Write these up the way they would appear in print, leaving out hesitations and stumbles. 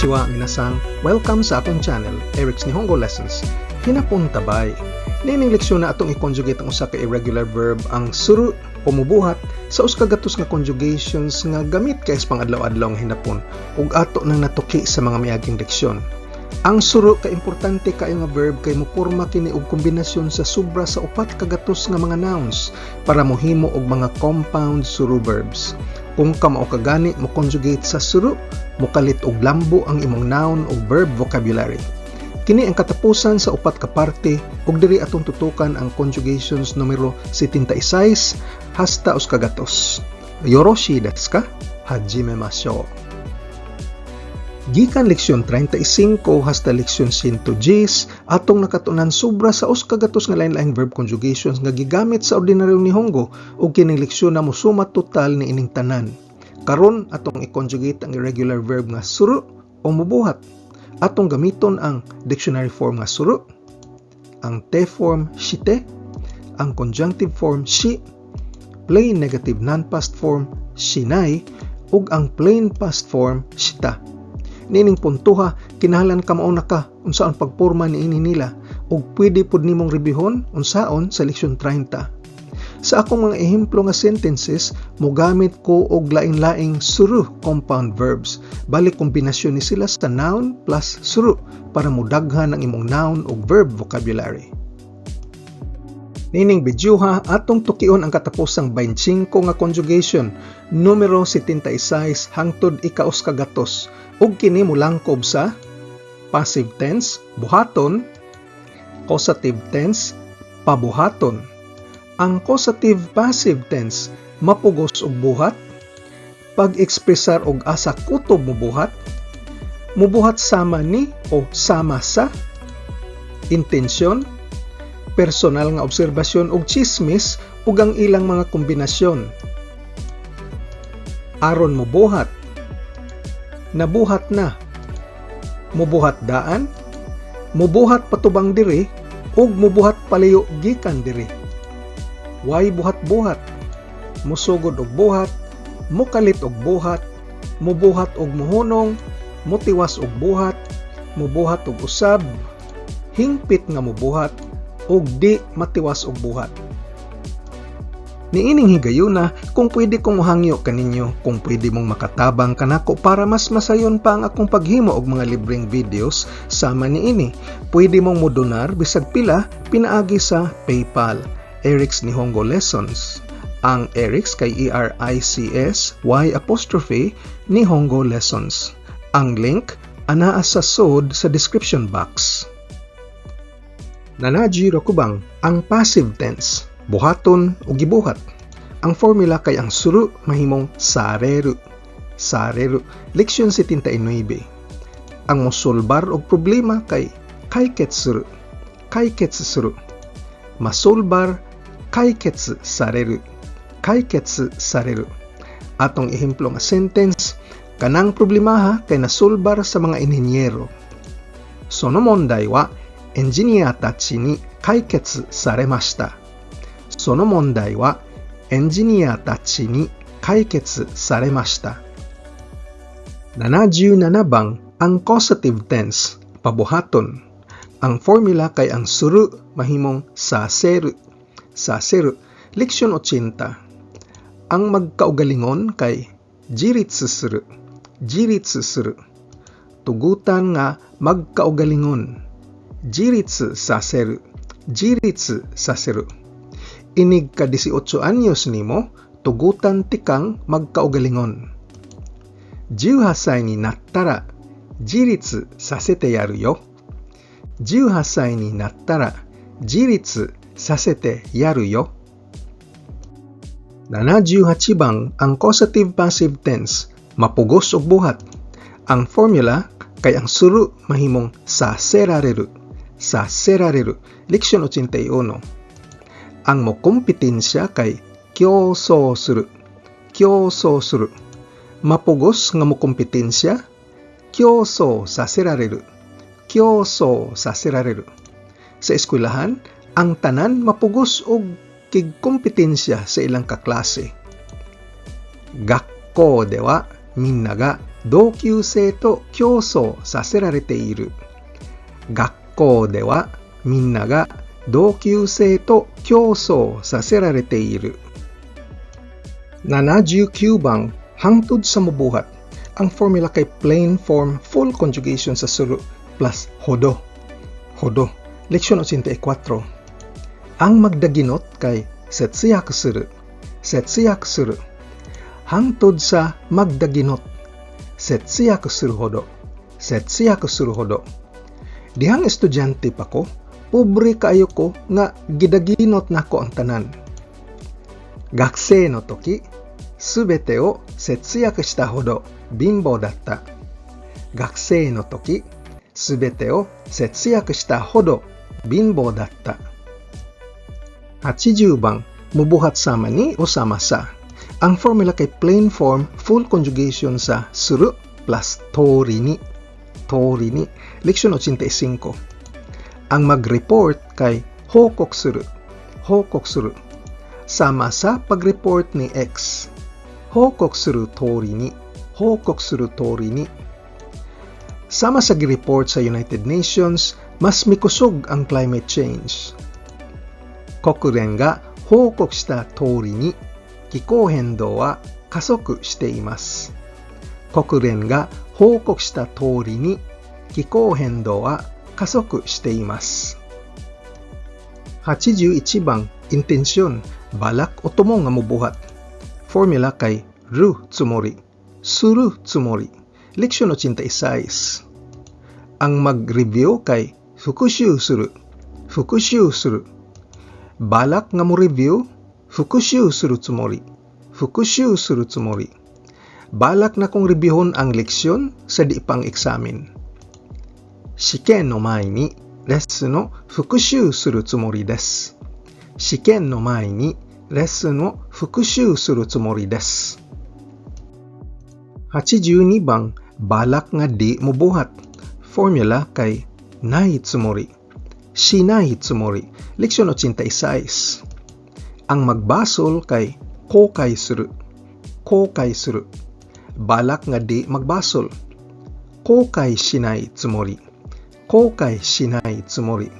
Konnichiwa, minasan. Welcome sa akong channel, Eric's Nihongo Lessons. Hinapon tabay. Niining leksyon na atong i-conjugate ang usa ka irregular verb, ang suru o mubuhat, sa usa ka gatos nga conjugations nga gamit kay sa pang-adlaw-adlaw nga hinapon ug ato nang natuki sa mga miaging leksyon. Ang suru kay importante kaayo nga verb kay moporma kini og kombinasyon sa sobra sa 400 nga mga nouns para mohimo og mga compound suru verbs. Kung kamao ka gani mo conjugate sa suru, mokalit og lambo ang imong noun ug verb vocabulary. Kini ang katapusan sa upat ka parte ug diri atong tutukan ang conjugations numero 76 hasta 100. Yoroshii desu ka? Hajimemashou. Gikan leksyon 35 hasta leksyon 110, atong nakatunan sobra sa 100 nga lain-laing verb conjugations nga gigamit sa ordinaryong Nihongo ug kining leksyon na mosuma total ni ining tanan. Karon, atong i-conjugate ang irregular verb nga suru o mubuhat. Atong gamiton ang dictionary form nga suru, ang te form shite, ang conjunctive form shi, plain negative non-past form shinai, ug ang plain past form shita. Niining puntuha, kinahanglan kamao na ka unsaon pagporma niini nila ug pwede pud nimong reviewhon unsaon sa leksyon 30. Sa akong mga ehemplo nga sentences, mogamit ko og lain-laing suru compound verbs. Bali kombinasyon ni sila sa noun plus suru para mudaghan ang imong noun ug verb vocabulary. Nining videoha, atong tukion ang katapusang 25 nga conjugation, numero 76 hangtod ika-100, ug kini molangkob sa passive tense, buhaton, causative tense, pabuhaton. Ang causative passive tense, mapugos og buhat, pag-ekspresar og asa kutob mobuhat, mubuhat sama ni o sama sa, intensyon, personal nga obserbasyon ug chismis ug ang ilang mga kombinasyon. Aron mobuhat, nabuhat na, mubuhat daan, mubuhat patubang diri, ug mubuhat palayo gikan diri. Way buhat-buhat, musugod og buhat, mukalit og buhat, mubuhat og muhunong, mutiwas og buhat, mubuhat og usab, hingpit nga mubuhat, ug di matiwas og buhat. Niining higayuna, kung pwede kong mohangyo kaninyo kung pwede mong makatabang kanako para mas masayon pa ang akong paghimo og mga libreng videos sama niini. Pwede mong modonar bisag pila pinaagi sa PayPal, Eric's Nihongo Lessons. Ang Eric's kay Erics Y apostrophe Nihongo Lessons. Ang link anaa sa sod sa description box. 76番, ang passive tense, buhaton o gibuhat. Ang formula kay ang suru mahimong sareru. Sareru. Leksyon 79. Ang mosolbar og problema kay kaiketsu suru. Kaiketsu suru. Masolbar, kaiketsu sareru. Kaiketsu sareru. Atong ehemplo nga sentence, kanang problemaha kay nasolbar sa mga inhinyero. その問題はエンジニアたちに解決されました。その問題はエンジニアたちに解決されました。77番, ang causative tense, pabuhaton. Ang formula kay ang suru mahimong saseru. Saseru. Leksyon 80. Ang magkaugalingon kay jiritsu suru. Jiritsu suru. Tugutan nga magkaugalingon. Jiritsu saseru. Jiritsu saseru. Inig ka 18 anyos nimo, tugutan tikang magkaugalingon. 18歳になったら自立させてやるよ。18歳になったら自立させてやるよ。78番, ang causative passive tense, mapugos og buhat. Ang formula kay ang suru mahimong saserareru. Saserareru. Leksyon 81. Ang mokompetensya kay kyouso suru. Kyouso suru. Mapugos nga mokompetensya, kyouso saserareru. Kyouso saserareru. Sa eskwelahan, ang tanan mapugos og kigkompetensya sa ilang kaklase. 学校ではみんなが同級生と競争させられている。学校ではみんなが同級生と競争させられている。79 番 hangtod sa mubuhat. Ang formula kay plain form full conjugation sa する plus ほど. ほど. Leksyon 84. Ang magdaginot kay 節約する. 節約する. Hangtod sa magdaginot. 節約するほど. 節約するほど. Dihang estudyante pa ko, pobre kaayo ko nga gidaginot nako ang tanan. 学生の時、すべてを節約したほど貧乏だった。学生の時、すべてを節約したほど貧乏だった。80番 mubuhat sama ni o sama sa. Ang formula kay plain form full conjugation sa する plus 通りに. 通りに. Leksyon 85. Ang mag-report kay 報告する. 報告する. Sama sa pag-report ni X. 報告する通りに. 報告する通りに. Sama sa gi-report sa United Nations, mas mikusog ang climate change. 国連が報告した通りに、気候変動は加速しています。国連が報告した通りに、気候変動は加速しています。81番 intensyon, balak o tumo nga mubuhat. Formula kay るつもり, するつもり. Leksyon 86. Ang mag-review kay 復習する, 復習する. Balak nga mo review, 復習するつもり, 復習するつもり. Balak na kong reviewhon ang leksyon sa di pang eksamen. 試験の前にレッスンを復習するつもりです。試験の前にレッスンを復習するつもりです。82番 balak nga di mubuhat. Formula kay ないつもり, しないつもり. Leksyon 86. Ang magbasol kay 後悔する, 後悔する. Balak nga di magbasol. 後悔しないつもり. 後悔しないつもり.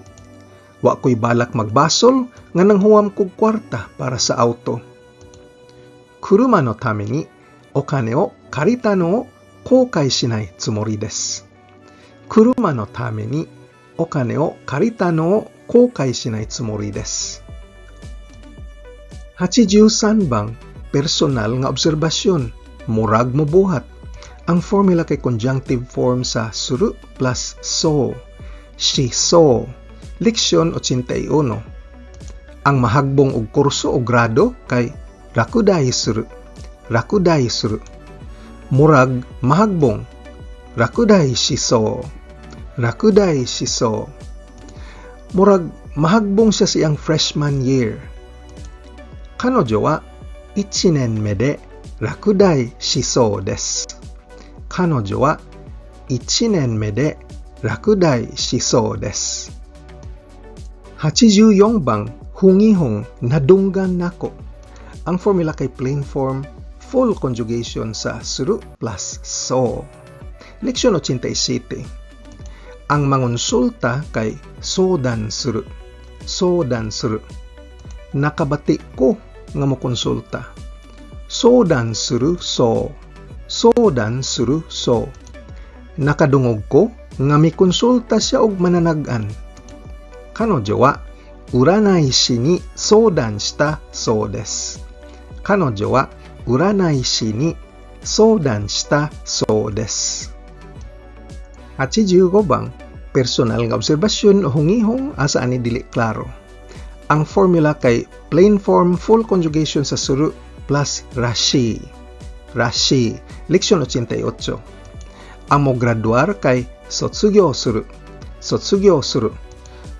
Wa ko'y balak magbasol nga nanghuwam kog kwarta para sa auto. 車のためにお金を借りたのを後悔しないつもりです。車のためにお金を借りたのを後悔しないつもりです。83番 personal nga obserbasyon, murag mobuhat. Ang formula kay conjunctive form sa する plus そう, しそう. Leksyon 81. Ang mahagbong og kurso o grado kay 落第する, 落第する. Murag mahagbong, 落第しそう, 落第しそう. Murag mahagbong siya sa iyang freshman year. 彼女は1年目で落第しそうです。彼女は1年目で落第しそうです。84番 hungihong nadunggan nako. Ang formula kay plain form full conjugation sa する plus そう. Leksyon 87. Ang mangonsulta kay 相談する. 相談する. Nakabati ko nga mokonsulta. 相談するそう. 相談するそう. Nakadungog ko nga mikonsulta siya og mananag-an. 彼女は占い師に相談したそうです。彼女は占い師に相談したそうです。85番 personal nga obserbasyon o hungihong asa ani dili klaro. Ang formula kay plain form full conjugation sa する plus らしい. らしい. Leksyon 88. Ang mo graduar kay 卒業する. 卒業する.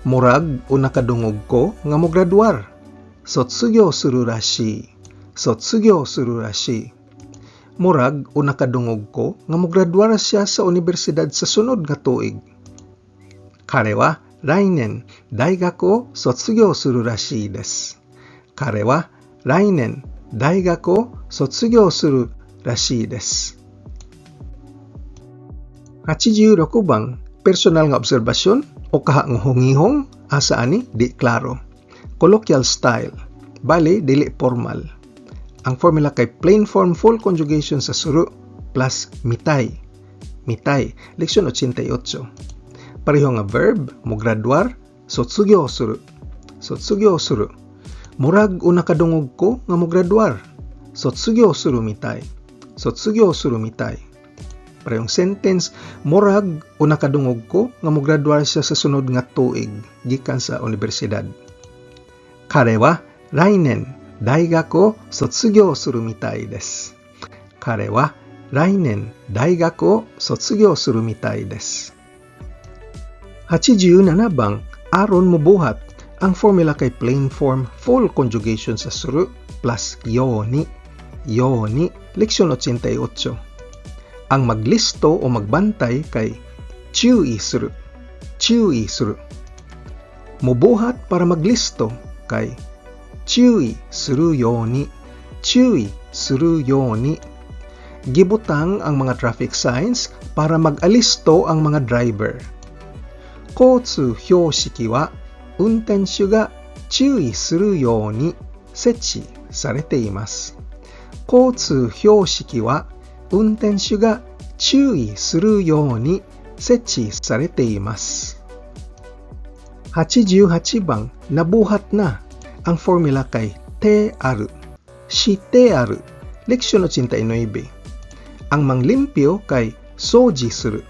Murag o nakadungog ko nga mo graduar. 卒業するらしい. 卒業するらしい. Murag o nakadungog ko nga mo graduar siya sa unibersidad sa sunod nga tuig. 彼は来年大学を卒業するらしいです。彼は来年大学を卒業するらしいです。86番, personal nga obserbasyon o kaha nga hungihong, asa ani di klaro. Colloquial style, bali dili formal. Ang formula kay plain form full conjugation sa する plus みたい. みたい, leksyon 88. Pareho nga verb, mo graduar, 卒業する. 卒業する. Murag o nakadungog ko nga mo graduar. 卒業するみたい. 卒業するみたい. Parehong sentence, murag o nakadungog ko nga mo graduar siya sa sunod nga tuig gikan sa universidad. 彼は来年大学を卒業するみたいです。彼は来年大学を卒業するみたいです。87番, aron mobuhat. Ang formula kay plain form full conjugation sa する plus ように. ように, leksyon 88. Ang maglisto o magbantay kay 注意する. 注意する. Mubuhat para maglisto kay 注意するように. 注意するように. Gibutang ang mga traffic signs para mag-alisto ang mga driver. 交通標識は運転手が注意するように設置されています。交通標識は運転手が注意するように設置されています。88番, nabuhat na. Ang formula kay てある, してある, leksyon 89. Ang manglimpyo kay 掃除する,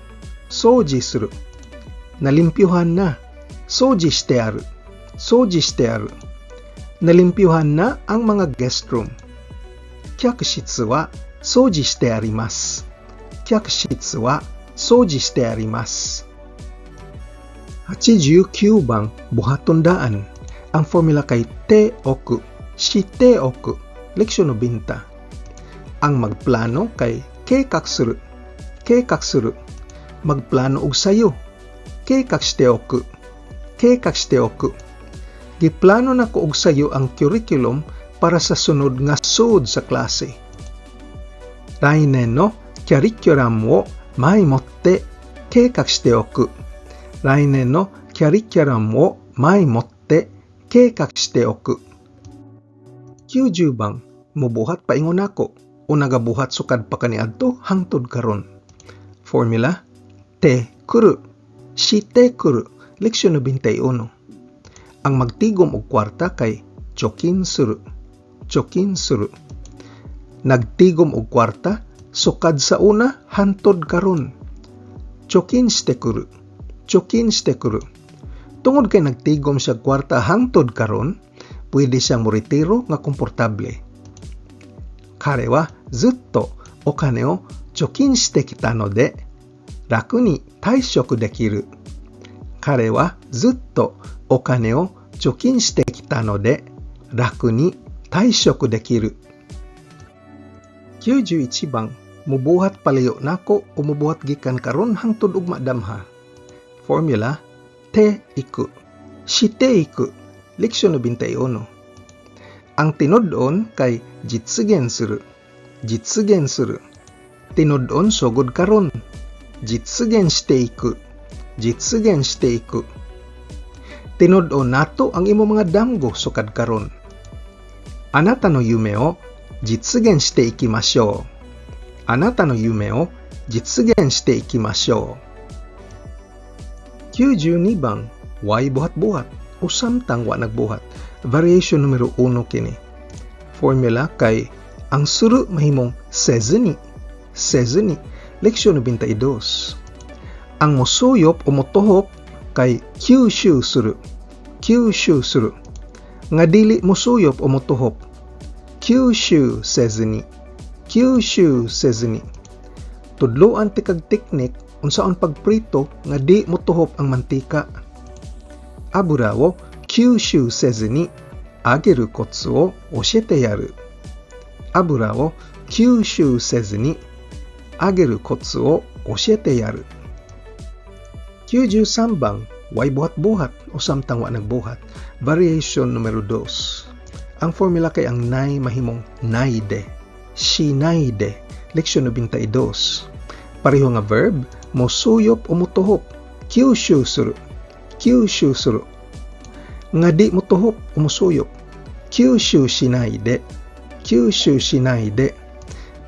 掃除する. Nalimpyuhan na, 掃除してある, 掃除してある. Nalimpyuhan na ang mga guest room. 客室は掃除してあります。客室は掃除してあります。89番, buhaton daan. Ang formula kay ておく, しておく, leksyon 90. Ang magplano kay 計画する, 計画する. Magplano og sayo, 計画しておく, 計画しておく. Giplano nako og sayo ang curriculum para sa sunod nga sud sa klase. 来年のキャリキュラムを前もって計画しておく。来年のキャリキュラムを前もって計画しておく。90番, mubuhat paingon nako o nagabuhat sukad pa kaniadto hangtod karon. Formula, てくる, してくる, leksyon 91. Ang magtigom og kwarta kay 貯金する, 貯金する. Nagtigom og kwarta sukad sa una hantod karon. 貯金してくる, 貯金してくる. Tungod kay nagtigom siya kwarta hangtod karon, pwede siyang moretiro nga komportable. 彼はずっとお金を貯金してきたので、楽に退職できる。彼はずっとお金を貯金してきたので、楽に退職できる。91番, mubuhat palayo nako o mubuhat gikan karon hangtod ugma damha. Formula, ていく, していく, leksyon 91. Ang tinud-on kay 実現する, 実現する. Tinud-on sugod karon. 実現していく, 実現していく. Tinud-on nato ang imo mga damgo sukad karon. あなたの夢を実現していきましょう。あなたの夢を実現していきましょう。92番, way buhat-buhat o samtang wa nagbuhat. Variation numero 1 kini. Formula kay ang する mahimong せずに, せずに. Leksyon 92. Ang mosuyop o motuhop kay 吸収する, 吸収する. Nga dili mosuyop o motuhop, 吸収せずに, 吸収せずに. Tudloan tikag teknik unsaon pagprito nga di motuhop ang mantika. 油を吸収せずに揚げるコツを教えてやる。油を吸収せずに揚げるコツを教えてやる。93番, way buhat-buhat o samtang wa nagbuhat. Variation numero 2. Ang formula kay ang ない mahimong ないで, しないで, leksyon 92. Pareho nga verb, mosuyop o motuhop. 吸収する. 吸収する. Nga di motuhop o mosuyop. 吸収しないで. 吸収しないで.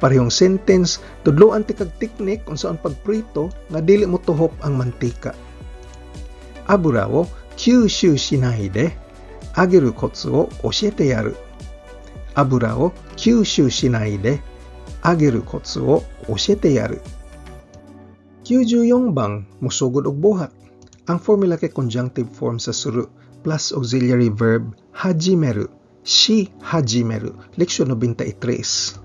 Parehong sentence, tudloan tikag teknik unsaon pagprito nga dili motuhop ang mantika. 油を吸収しないで揚げるコツを教えてやる。油を吸収しないで揚げるコツを教えてやる。94 bang, mosugod og buhat. Ang formula kay conjunctive form sa する plus auxiliary verb 始める. し始める. Leksyon 93.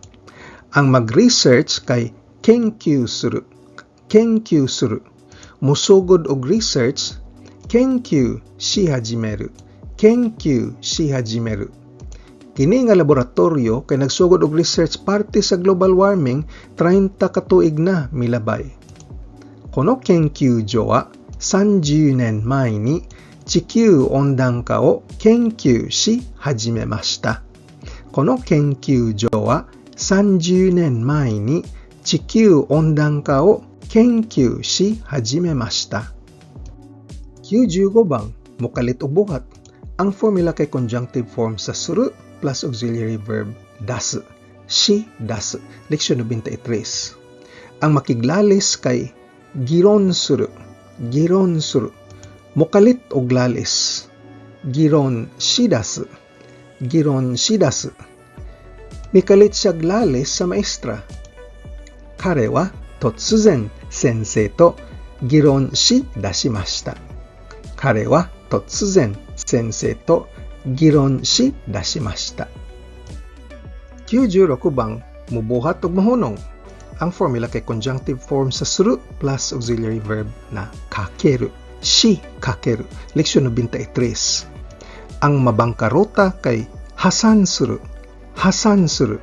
Ang mag-research kay 研究する. 研究する. Musugod og research, 研究し始める. 研究し始める. Kini nga laboratorio kay nagsugod og research parte sa global warming 30 ka tuig na milabay. この研究所は30年前に地球温暖化を研究し始めました。この研究所は30年前に地球温暖化を研究し始めました。95 bang, mokalit og buhat. Ang formula kay conjunctive form sa する plus auxiliary verb 出す. し出す. Leksyon 93. Ang makiglalis kay 議論する. 議論する. Mokalit og lalis. 議論し出す. 議論し出す. Mikalit siya lalis sa maestra. 彼は突然先生と議論し出しました。彼は突然先生と議論し出しました。96 bang, mubuhat og mahunong. Ang formula kay conjunctive form sa する plus auxiliary verb na かける. しかける. Leksyon 93. Ang mabangkarota kay 破産する. 破産する.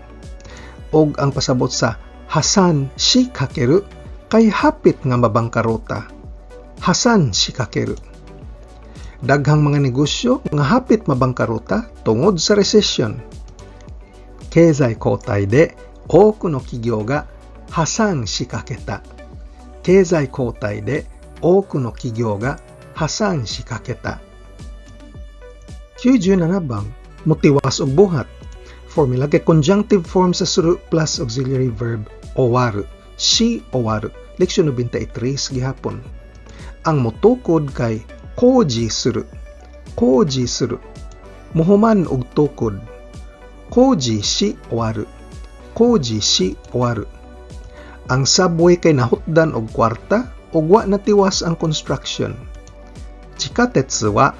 Og ang pasabot sa 破産しかける kay hapit nga mabangkarota. 破産しかける. Daghang mga negosyo nga hapit mabangkarota tungod sa recession. 経済後退で多くの企業が破産しかけた。経済後退で多くの企業が破産しかけた。97 bang, motiwas og buhat. Formula kay conjunctive form sa する plus auxiliary verb 終わる. し終わる. Leksyon 93 gihapon. Ang motukod kay 工事する. 工事する. Muhuman og tukod. 工事し終わる. 工事し終わる. Ang subway kay nahutdan og kwarta ug wa natiwas ang construction. 地下鉄は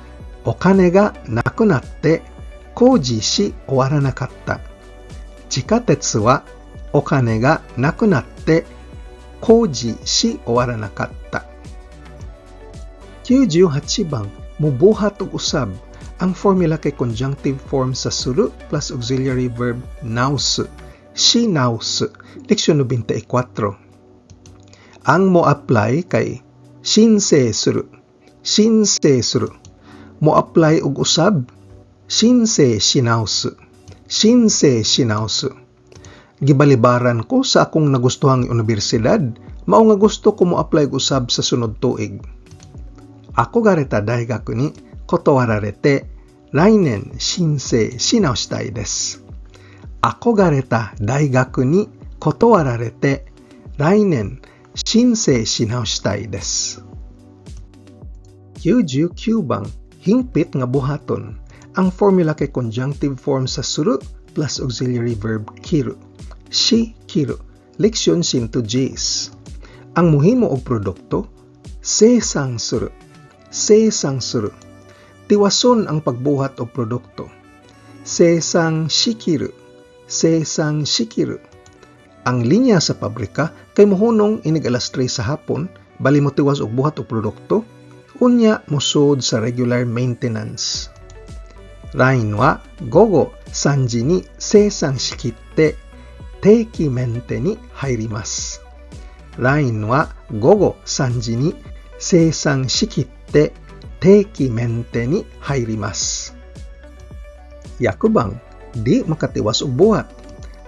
お金がなくなって工事し終わらなかった。地下鉄はお金がなくなって工事し終わらなかった。98 bang, mubuhat og usab. Ang formula kay conjunctive form sa する plus auxiliary verb 直す. し直す. Leksyon 94. Ang mo apply kay 申請する. 申請する. Mo apply og usab, 申請し直す. 申請し直す. Gibalibaran ko sa akong nagustuhang unibersidad, mao nga gusto ko mo apply og usab sa sunod tuig. 憧れた大学に断られて、来年申請し直したいです。憧れた大学に断られて、来年申請し直したいです。99 bang, hingpit nga buhaton. Ang formula kay conjunctive form sa する plus auxiliary verb 切る. し切る. Leksyon 110. Ang muhimo og produkto, 生産する. 生産する. Tiwason ang pagbuhat og produkto. 生産しきる. 生産しきる. Ang linya sa pabrika kay mohunong inig alas 3 sa hapon, bali mo tiwas og buhat og produkto, unya mosud sa regular maintenance. ラインは午後3時に生産しきって定期メンテに入ります。ラインは午後3時に生産しきって定期メンテに入ります。100 bang, di makatiwas og buhat.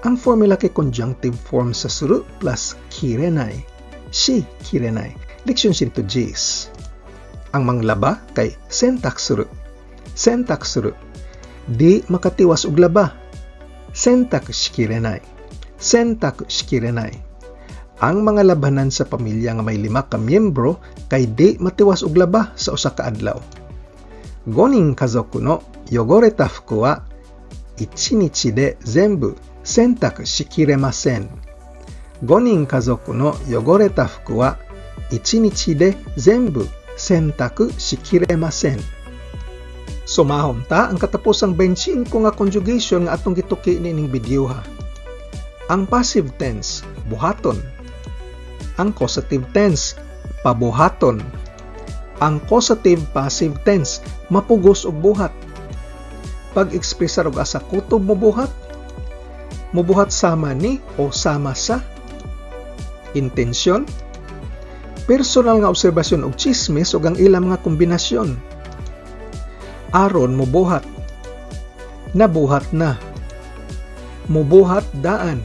Ang formula kay conjunctive form sa する plus 切れない. Shi kirenai. Leksyon 110. Ang manglaba kay 洗濯する. 洗濯する. Di makatiwas og laba. 洗濯しきれない. 洗濯しきれない. Ang mga labanan sa pamilya nga may lima ka miyembro kay di matiwas og laba sa usa ka adlaw. 5人家族の汚れた服は1日で全部洗濯しきれません。5人家族の汚れた服は1日で全部洗濯しきれません。 Sumahom ta ang katapusang 25 nga conjugation nga atong gituki niining video ha. Ang passive tense, buhaton. Ang causative tense, pabuhaton. Ang causative passive tense, mapugos og buhat. Pag-ekspresar og asa kutob mobuhat, mobuhat sama ni o sama sa, intensyon, personal nga obserbasyon og chismis ug ang ilang mga kombinasyon. Aron mobuhat, nabuhat na, mobuhat daan,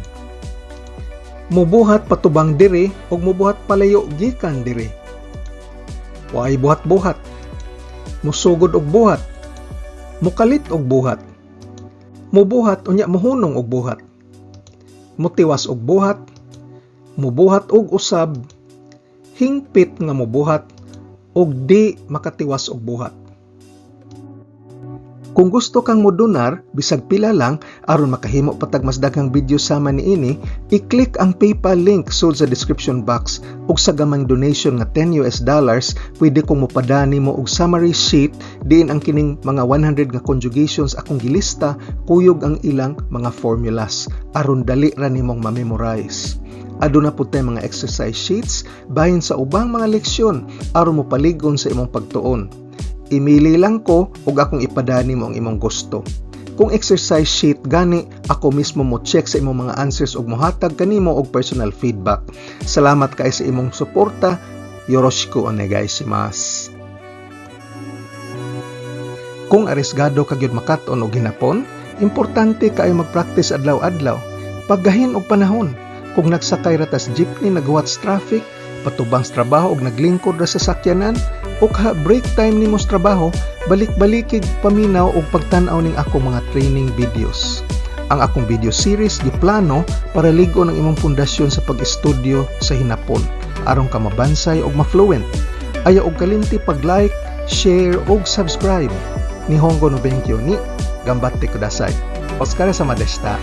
mobuhat patubang diri ug mobuhat palayo gikan diri. Waay buhat-buhat, musugod og buhat, mukalit og buhat, mubuhat unya mohunong og buhat, mutiwas og buhat, mubuhat og usab, hingpit nga mobuhat, ug di makatiwas og buhat. Kung gusto kang modonar, bisag pila lang, aron makahimo pa tag mas daghang video sama niini, i-click ang PayPal link sud sa description box ug sa gamayng donation nga US$10, pwede kong mopadani mo og summary sheet diin ang kining mga 100 nga conjugations akong gilista kuyog ang ilang mga formulas aron dali ra nimong ma-memorize. Aduna pud tay mga exercise sheets bahin sa ubang mga leksyon aron mopalig-on sa imong pagtuon. Imili lang ko ug akong ipadani mo ang imong gusto. Kung exercise sheet gani, ako mismo mo check sa imong mga answers ug mohatag kanimo og personal feedback. Salamat kay sa imong suporta. よろしくお願いします. Kung arisgado ka gyud makat-on og hinapon, importante kaayo mag-practice adlaw-adlaw. Paggahin og panahon. Kung nagsakay ra tas jeepney naghuwat sa traffic, patubang sa trabaho og naglingkod ra sa sakyanan, o kaha break time nimo sa trabaho, balik-balikig paminaw og pagtan-aw ning akong mga training videos. Ang akong video series giplano para lig-on ang imong pundasyon sa pag-estudyo sa Hinapon aron ka mabansay og ma-fluent. Ayaw og kalimti pag-like, share og subscribe. 日本語の勉強に頑張ってください. お疲れ様でした.